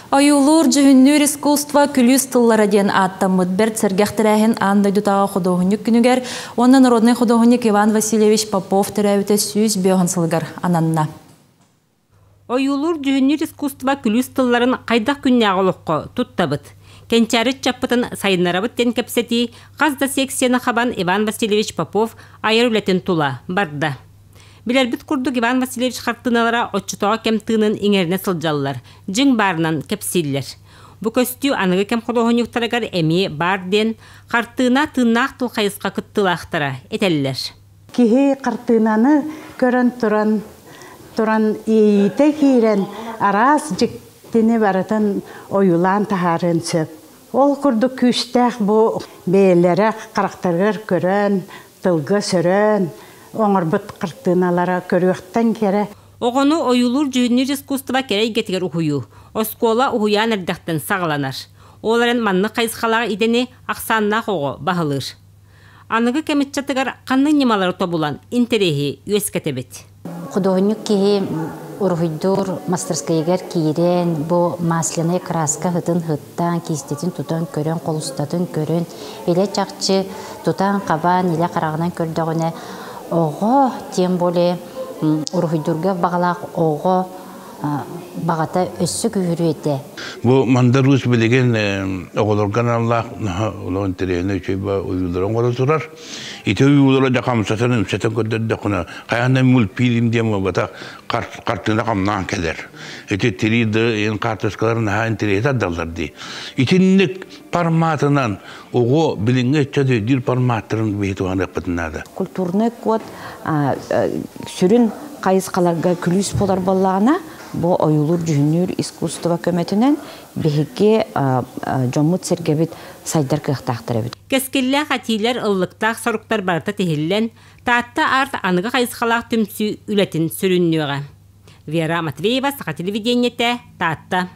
Ойуулуур-дьүһүннүүр искусство күлүүс тыллара диэн ааттаммыт бэрт сэргэх тэрээһин аан дойдутааҕы худуоһунньук күнүгэр уонна народнай худуоһунньук Иван Васильевич Попов төрөөбүтэ 105 сылыгар ананна. Ойуулуур-дьүһүннүүр искусство күлүүс тылларын хайдах күннээҕи олоххо туттабыт? Кэнчээри ыччаппытын сайыннарабыт диэн кэпсэтии хас да секцияны хабан Иван Васильевич Попов айар үлэтин тула барда. Билэрбит курдук Иван Васильевич хартыыналара оччотооҕу кэм тыынын иҥэринэ сылдьаллар, дьиҥ баарынан кэпсииллэр. Бу көстүү аныгы кэм худуоһунньуктарыгар эмиэ баар диэн хартыына тыыннаах тыл хайысха кыттыылаахтара этэллэр. Киһи хартыынаны көрөн туран туран иэйиитэ киирэн араас дьиктини барытын ойуулаан таһаарыан сөп. Ол курдук күүстээх бу бэйэлэрэ харахтарыгар көрөн, тылга сөрөөн оҥорбут хартыыналара көрүөхтэн кэрэ. Оҕону ойуулуур-дьүһүннүүр искусство кэрэ эйгэтигэр уһуйуу, оскуола, уһуйаан эрдэхтэн саҕаланар. Ол эрэн маннык хайысхалаах идэни ахсааннаах оҕо баһылыыр. Аныгы кэм ыччатыгар ханнык ньымалары тобулан интэриэһи үөскэтэбит? Худуоһунньук киһи уруһуйдуур мастерскайыгар киирэн, бу маслянай краска һытын һыттаан, киистэтин тутан көрөн, холустатын көрөн, илэ чахчы тутан-хабан, илэ хараҕынан көрдөҕүнэ, оҕо, тем более уруһуйдуурга баҕалаах оҕо баҕата өссө күүһүрүө этэ. Бу Мандар Уус билигин оҕолорго аналлаах улахан интэриэһинэй үчүгэй ойуулары оҥоро турар. Ити ойуулары да хамсатан, үмсэтэн көрдөрдөххүнэ, хайаан да мультфильм диэн буолбатах, хартыына хамнаан кэлэр. Ити 3D ин карточкалар наһаа интэриэһи тардаллар дии. Итинник форматынан оҕо билиҥҥи ыччат өйдүүр форматтарын биһи туһаныахпытын наада. Культурный код сүрүн хайысхаларга күлүүс буолар буоллаҕына, бу ойуулуур-дьүһүннүүр искусство көмөтүнэн биһиги дьоммут-сэргэбит сайдар кыахтаахтар эбит. Кэскиллээх этиилэр, ыллыктаах соруктар барыта тиһиллэн, Таатта Арт аныгы хайысхалаах түмсүү үлэтин сүрүннүөҕэ. Вера Матвеева, Саха телевидениетэ, Таатта.